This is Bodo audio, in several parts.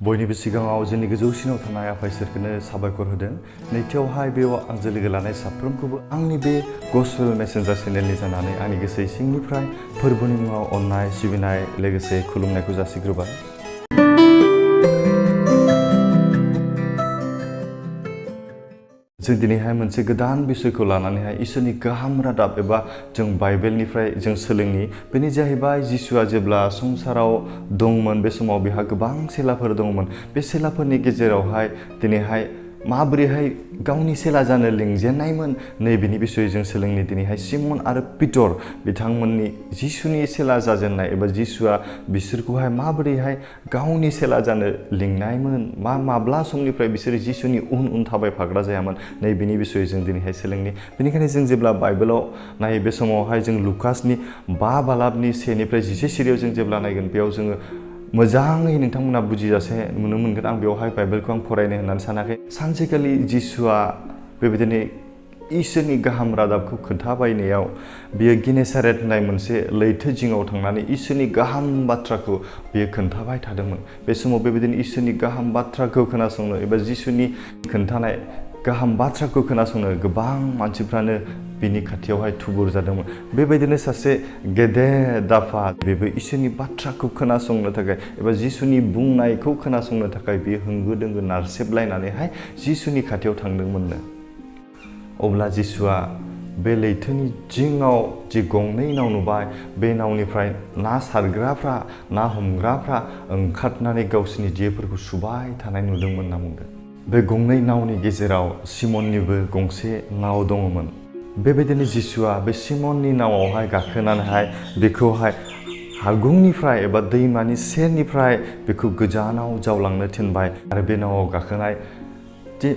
बयनिबो सिगाङाव जोंनि गोजौसिनाव थानाय आफा इसोरखौनो साबायखर होदों। नैथियावहाय बेयाव आंजों लोगो लानाय साफ्रोमखौबो आंनि बे गस्पेल मेसेन्जार चेनेलनि जानानै आंनि गोसो सिंनिफ्राय फोरबोनि मुङाव अननाय सिबिनाय लोगोसे खुलुमनायखौ जासिग्रोबाय। जों दिनैहाय मोनसे गोदान बिषयखौ लानानैहाय इसोरनि गाहाम रादाब एबा जों बाइबेलनिफ्राय जों सोलोंनि। बेनो जाहैबाय जिसुआ जेब्ला संसाराव दंमोन बे समाव बेहा गोबां सेलाफोर दंमोन। बे सेलाफोरनि गेजेरावहाय दिनैहाय माबोरैहाय गावनि सेला जानो लिंजेननायमोन नैबेनि बिषयै जों सोलोंनि। दिनैहाय सिमन आरो पिटर बिथांमोननि जिसुनि सेला जाजेननाय एबा जिसुआ बिसोरखौहाय माबोरैहाय गावनि सेला जानो लिंनायमोन, माब्ला समनिफ्राय बिसोरो जिसुनि उन उन थाबायफाग्रा जायामोन नैबेनि बिषयै जों दिनैहाय सोलोंनि। बेनिखायनो जों जेब्ला बाइबेलाव नायो बे समावहाय जों लुकासनि 5 बालाबनि 1निफ्राय 11 सिरियाव जों जेब्ला नायगोन बेयाव जोङो मोजाङै नोंथांमोना बुजिजासे नुनो मोनगोन। आं बेवहाय बाइबेलखौ आं फरायनो होननानै सानाखै। सानसेखालि जिसुआ बेबायदिनो इसोरनि गाहाम रादाबखौ खोन्थाबायनायाव बियो गेनेसारेत होननाय मोनसे लैथो जिङाव थांनानै इसोरनि गाहाम बाथ्राखौ बियो खोन्थाबाय थादोंमोन। बे समाव बेबायदिनो इसोरनि गाहाम बाथ्राखौ खोनासंनो एबा जिसुनि खोन्थानाय गाहाम बाथ्राखौ खोनासंनो गोबां मानसिफ्रानो बिनि खाथियावहाय थुबुर जादोंमोन। बेबायदिनो सासे गेदेर दाफा बेबो इसोरनि बाथ्राखौ खोनासंनो थाखाय एबा जिसुनि बुंनायखौ खोनासंनो थाखाय बियो होंगो दोंगो नारसेबलायनानैहाय जिसुनि खाथियाव थांदोंमोननो। अब्ला जिसुआ बे लैथोनि जिङाव जि गंनै नाव नुबाय, बे नावनिफ्राय ना सारग्राफ्रा ना हमग्राफ्रा ओंखारनानै गावसिनि जेफोरखौ सुबाय थानाय नुदोंमोन होनना बुंदों। बे गंनै नावनि गेजेराव सिमननिबो गंसे नाव दङमोन। बेबायदिनो जिसुआ बे सिमननि नावआवहाय गाखोनानैहाय बेखौहाय हागुंनिफ्राय एबा दैमानि सेरनिफ्राय बेखौ गोजानाव जावलांनो थिनबाय आरो बे नावआव गाखोनाय जे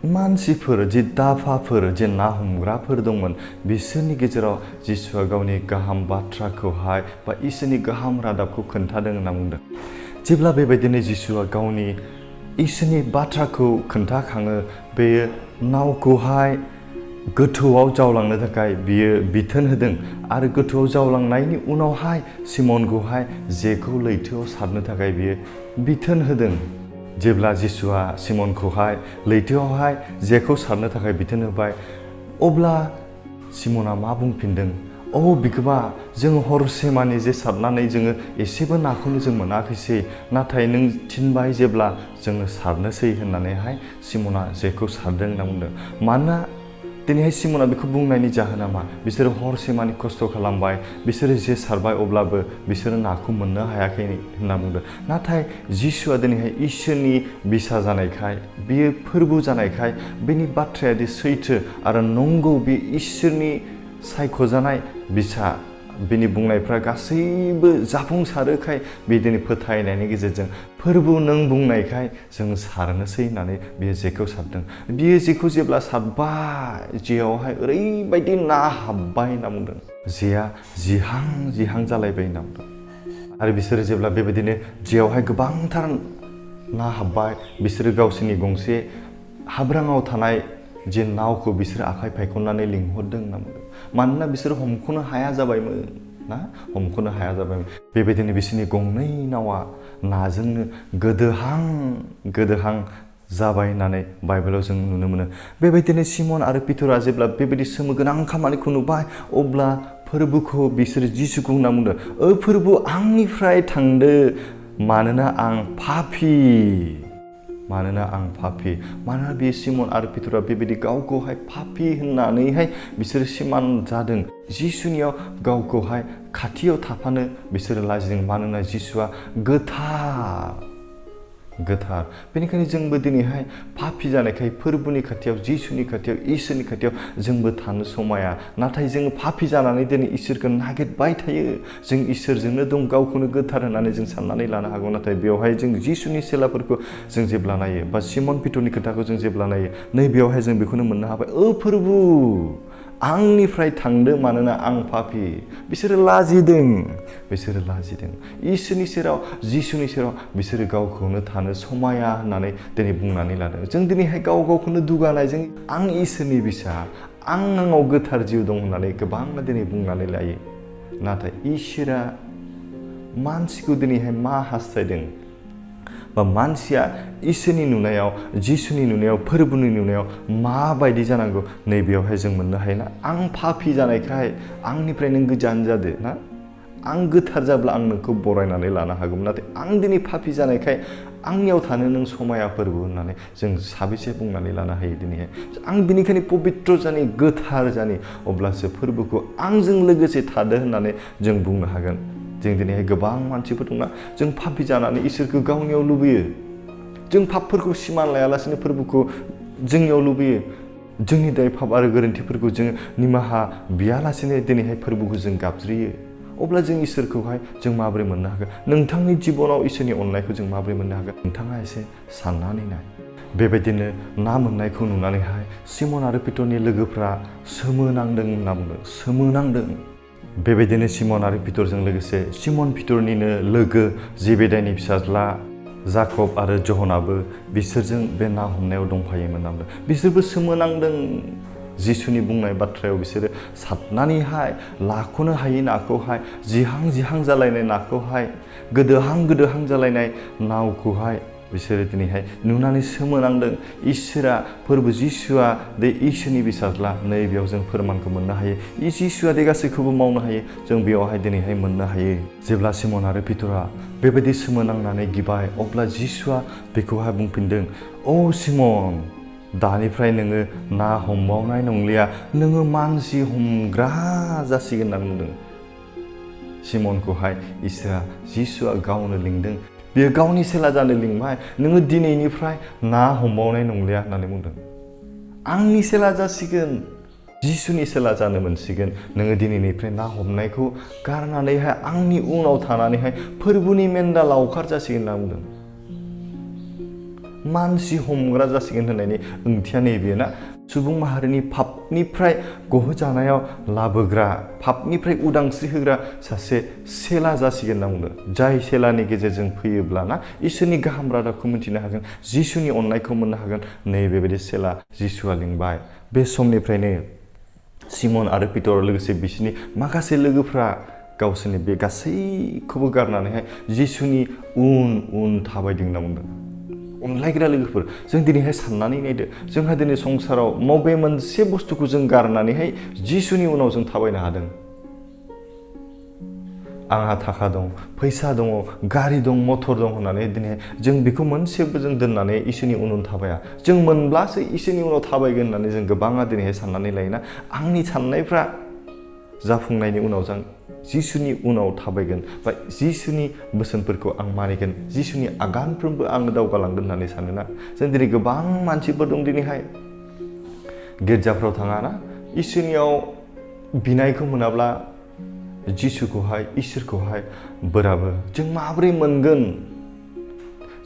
मानसिफोर, जे दाफाफोर, जे ना हमग्राफोर दंमोन बिसोरनि गेजेराव जिसुआ गावनि गाहाम बाथ्राखौहाय बा इसोरनि गाहाम रादाबखौ खोन्थादों होनना बुंदों। जेब्ला बेबायदिनो जिसुआ गावनि इसोरनि बाथ्राखौ खोन्थाखाङो, बेयो नावखौहाय गोथौआव जावलांनो थाखाय बियो बिथोन होदों आरो गोथौआव जावलांनायनि उनावहाय सिमनखौहाय जेखौ लैथोआव सारनो थाखाय बियो बिथोन होदों। जेब्ला जिसुआ सिमनखौहाय लैथोआवहाय जेखौ सारनो थाखाय बिथोन होबाय, अब्ला सिमना मा बुंफिनदों? "औ बिगोमा, जों हरसेमानि जे सारनानै जोङो एसेबो नाखौनो जों मोनाखैसै, नाथाय नों थिनबाय जेब्ला जोङो सारनोसै होननानैहाय सिमना जेखौ सारदों होनना बुंदों। मानोना दिनैहाय सिमना बेखौ बुंनायनि जाहोना मा? बिसोरो हरसेमानि खस्थ' खालामबाय, बिसोरो जे सारबाय अब्लाबो बिसोरो नाखौ मोननो हायाखै होनना बुंदों। नाथाय जिसुआ दिनैहाय इसोरनि बिसा जानायखाय, बियो फोरबो जानायखाय बेनि बाथ्राया दि सैथो आरो नंगौ, बे इसोरनि सायख'जानाय बिसा, बेनि बुंनायफ्रा गासैबो जाफुंसारोखाय बे दिनै फोथायनायनि गेजेरजों फोरबो नों बुंनायखाय जों सारनोसै होननानै बियो जेखौ सारदों। बियो जेखौ जेब्ला सारबाय, जेयावहाय ओरैबायदि ना हाबबाय होनना बुंदों। जेया जिहां जालायबाय होनना बुंदों। आरो बिसोरो जेब्ला बेबायदिनो जेयावहाय गोबांथार ना हाबबाय, बिसोरो गावसोरनि गंसे हाब्राङाव थानाय जे नावखौ बिसोरो आखाइ फायखननानै लिंहरदों होनना बुंदों। मानोना बिसोरो हमख'नो हाया जाबायमोन ना, हमख'नो हाया जाबायमोन। बेबायदिनो बिसोरनि गंनै नावा नाजोंनो गोदोहां जाबाय होननानै बाइबेलाव जों नुनो मोनो। बेबायदिनो सिमन आरो पितरा जेब्ला बेबायदि सोमोगोनां खामानिखौ नुबाय, अब्ला फोरबोखौ बिसोरो जिसुखौ होनना बुंदों, "ओ फोरबो, आंनिफ्राय थांदो, मानोना आं पापी।" मानोना बे सिमन आरो पितरा बेबायदि गावखौहाय पापी होननानैहाय बिसोरो सिमान जादों। जिसुनियाव गावखौहाय खाथियाव थाफानो बिसोरो लाजिदों। मानोना जिसुआ गोथार। बेनिखायनो जोंबो दिनैहाय पापी जानायखाय फोरबोनि खाथियाव, जिसुनि खाथियाव, इसोरनि खाथियाव जोंबो थानो समाया। नाथाय जोङो पापी जानानै दिनै इसोरखौ नागिरबाय थायो। जों इसोरजोंनो दं, गावखौनो गोथार होननानै जों साननानै लानो हागौ। नाथाय बेवहाय जों जिसुनि सेलाफोरखौ जों जेब्ला नायो बा सिमन पितरनि खोथाखौ जों जेब्ला नायो, नैबेयावहाय जों बेखौनो मोननो हाबाय, "ओ फोरबो, आंनिफ्राय थांदो, मानोना आं पापी।" बिसोरो लाजिदों। इसोरनि सेराव, जिसुनि सेराव बिसोरो गावखौनो थानो समाया होननानै दिनै बुंनानै लादों। जों दिनैहाय गावखौनो दुगानायजों आं इसोरनि बिसा, आंनाव गोथार जिउ दं होननानै गोबाङा दिनै बुंनानै लायो। नाथाय इसोरा मानसिखौ दिनैहाय मा हास्थायदों? बा मानसिया इसोरनि नुनायाव जिसुनि नुनायाव फोरबोनि नुनायाव माबायदि जानांगौ नैबेयावहाय जों मोननो हायोना आं पापि जानायखाय आंनिफ्राय नों गोजान जादो ना आं गोथार जाब्ला आं नोंखौ बरायनानै लानो हागौमोन नाथाय आं दिनै पापि जानायखाय आंनियाव थानो नों समाया फोरबो होननानै जों साबेसे बुंनानै लानो हायो दिनैहाय आं बिनिखायनो पबित्र जानि गोथार जानि अब्लासो फोरबोखौ आंजों लोगोसे थादो होननानै जों बुंनो हागोन जों दिनैहाय गोबां मानसिफोर दंना जों पापि जानानै इसोरखौ गावनियाव लुबैयो जों पापफोरखौ सिमान लायालासिनो फोरबोखौ जोंनियाव लुबैयो जोंनि दाय पाप आरो गोरोन्थिफोरखौ जों निमाहा बियालासिनो दिनैहाय फोरबोखौ जों गाबज्रियो अब्ला जों इसोरखौहाय जों माबोरै मोननो हागोन नोंथांनि जिबनाव इसोरनि अननायखौ जों माबोरै मोननो हागोन नोंथाङा एसे साननानै नाय बेबायदिनो ना मोननायखौ नुनानैहाय सिमन आरो पिटरनि लोगोफ्रा सोमोनांदों होनना बुंदों सोमोनांदों बेबायदिनो सिमन आरो पिटरजों लोगोसे सिमन पिटरनिनो लोगो जेबेदाइनि फिसाज्ला जाकब आरो जहनाबो बिसोरजों बे ना हमनायाव दंफायोमोन होनना बुंदों बिसोरबो सोमोनांदों जिसुनि बुंनाय बाथ्रायाव बिसोरो साबनानैहाय लाख'नो हायै नाखौहाय जिहां जालायनाय नाखौहाय गोदोहां जालायनाय नावखौहाय बिसोरो दिनैहाय नुनानै सोमोनांदों इसोरा फोरबो जिसुआ दे इसोरनि फिसाज्ला नैबेयाव जों फोरमानखौ मोननो हायो जिसुआ दे गासैखौबो मावनो हायो जों बेयावहाय दिनैहाय मोननो हायो जेब्ला सिमन आरो पिटरा बेबायदि सोमोनांनानै गिबाय अब्ला जिसुआ बेखौहाय बुंफिनदों अ सिमन दानिफ्राय नोङो ना हमबावनाय नंलिया नोङो मानसि हमग्रा जासिगोन होनना बुंदों सिमनखौहाय इसोरा जिसुआ गावनो लिंदों बेयो गावनि सेला जानो लिंबाय नोङो दिनैनिफ्राय ना हमबावनाय नंलिया होननानै बुंदों आंनि सेला जासिगोन जिसुनि सेला जानो मोनसिगोन नोङो दिनैनिफ्राय ना हमनायखौ गारनानैहाय आंनि उनाव थानानैहाय फोरबोनि मेन्दा लावखार जासिगोन होनना बुंदों मानसि हमग्रा जासिगोन होननायनि ओंथिया नैबे ना सुबुं माहारिनि पापनिफ्राय गहोजानायाव लाबोग्रा पापनिफ्राय उदांस्रि होग्रा सासे सेला जासिगोन होनना बुंदों जाय सेलानि गेजेरजों फैयोब्लाना इसोरनि गाहाम रादाबखौ मिथिनो हागोन जिसुनि अननायखौ मोननो हागोन नैबेबायदि सेला जिसुआ लिंबाय बे समनिफ्रायनो सिमन आरो पिटर लोगोसे बिसोरनि माखासे लोगोफ्रा गावसोरनि बे गासैखौबो गारनानैहाय जिसुनि उन थाबायदों होनना बुंदों अनलायग्रा लोगोफोर जों दिनैहाय साननानै नायदो जोंहा दिनै संसाराव मबे मोनसे बुस्थुखौ जों गारनानैहाय जिसुनि उनाव जों थाबायनो हादों आंहा थाखा दं फैसा दङ गारि दं मटर दं होननानै दिनै जों बेखौ मोनसेबो जों दोननानै इसोरनि उन थाबाया जों मोनब्लासो इसोरनि उनाव थाबायगोन होननानै जों गोबाङा दिनैहाय साननानै लायोना आंनि साननायफ्रा जाफुंनायनि उनाव जों जिसुनि उनाव थाबायगोन बा जिसुनि बोसोनफोरखौ आं मानिगोन जिसुनि आगानफ्रोमबो आङो दावगालांगोन होननानै सानोना जों दिनै गोबां मानसिफोर दं दिनैहाय गिर्जाफ्राव थाङाना इसोरनियाव बिनायखौ मोनाब्ला जिसुखौहाय इसोरखौहाय बोराबो जों माबोरै मोनगोन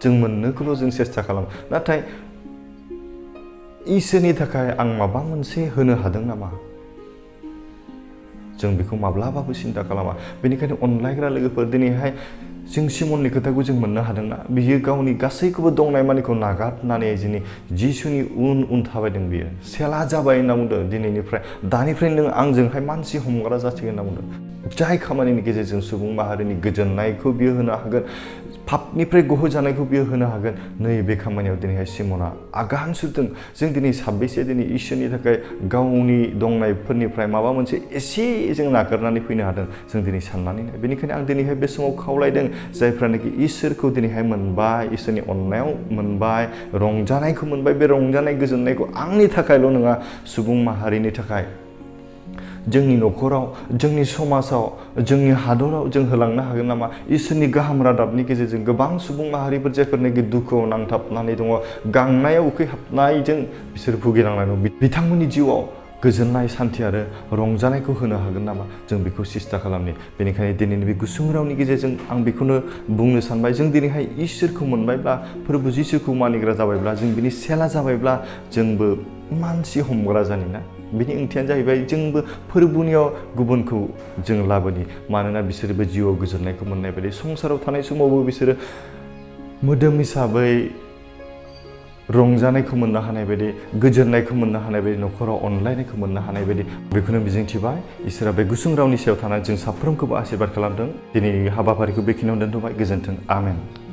जों मोननोखौल' जों सेस्था खालामो नाथाय इसोरनि थाखाय आं माबा मोनसे होनो हादों नामा जों बेखौ माब्लाबाबो सिन्था खालामा बेनिखायनो अनलायग्रा लोगोफोर दिनैहाय जों सिमननि खोथाखौ जों मोननो हादोंना बियो गावनि गासैखौबो दंनाय मानिखौ नागारनानै जोंनि जिसुनि उन थाबायदों बियो सेला जाबाय होनना बुंदों दिनैनिफ्राय दानिफ्राय नों आंजोंहाय मानसि हमग्रा जासिगोन होनना बुंदों जाय खामानिनि गेजेरजों सुबुं माहारिनि गोजोननायखौ बियो होनो हागोन पापनिफ्राय गहोजानायखौ बियो होनो हागोन नैबे खामानियाव दिनैहाय सिमना आगान सुरदों जों दिनै साबेसे दिनै इसोरनि थाखाय गावनि दंनायफोरनिफ्राय माबा मोनसे एसे जों नागारनानै फैनो हादों जों दिनै साननानै नाय बेनिखायनो आं दिनैहाय बे समाव खावलायदों जायफ्रानोखि इसोरखौ दिनैहाय मोनबाय इसोरनि अननायाव मोनबाय रंजानायखौ मोनबाय बे रंजानाय गोजोननायखौ आंनि थाखायल' नङा सुबुं माहारिनि थाखाय जोंनि न'खराव जोंनि समाजाव जोंनि हादराव जों होलांनो हागोन नामा इसोरनि गाहाम रादाबनि गेजेरजों गोबां सुबुं माहारिफोर जायफोरनोखि दुखुआव नांथाबनानै दङ गांनायाव उखैहाबनायजों बिसोर भुगिनांनानै दं बिथांमोननि जिउआव गोजोननाय सान्थि आरो रंजानायखौ होनो हागोन नामा जों बेखौ सेस्था खालामनि बेनिखायनो दिनैनि बे गुसुं रावनि गेजेरजों आं बेखौनो बुंनो सानबाय जों दिनैहाय इसोरखौ मोनबायब्ला फोरबो जिसुखौ मानिग्रा जाबायब्ला जों बिनि सेला जाबायब्ला जोंबो मानसि हमग्रा जानिना बिनि ओंथियानो जाहैबाय जोंबो फोरबोनियाव गुबुनखौ जों लाबोनि मानोना बिसोरबो जिउआव गोजोननायखौ मोननाय बायदि संसाराव थानाय समावबो बिसोरो मोदोम हिसाबै रंजानायखौ मोननो हानाय बायदि गोजोननायखौ मोननो हानाय बायदि न'खराव अनलायनायखौ मोननो हानाय बायदि बेखौनो मिजिंथिबाय इसोरा बे गुसुं रावनि सायाव थानानै जों साफ्रोमखौबो आशीर्बाद खालामदों दिनैनि हाबाफारिखौ बेखिनियावनो दोनथ'बाय गोजोन्थों आमेन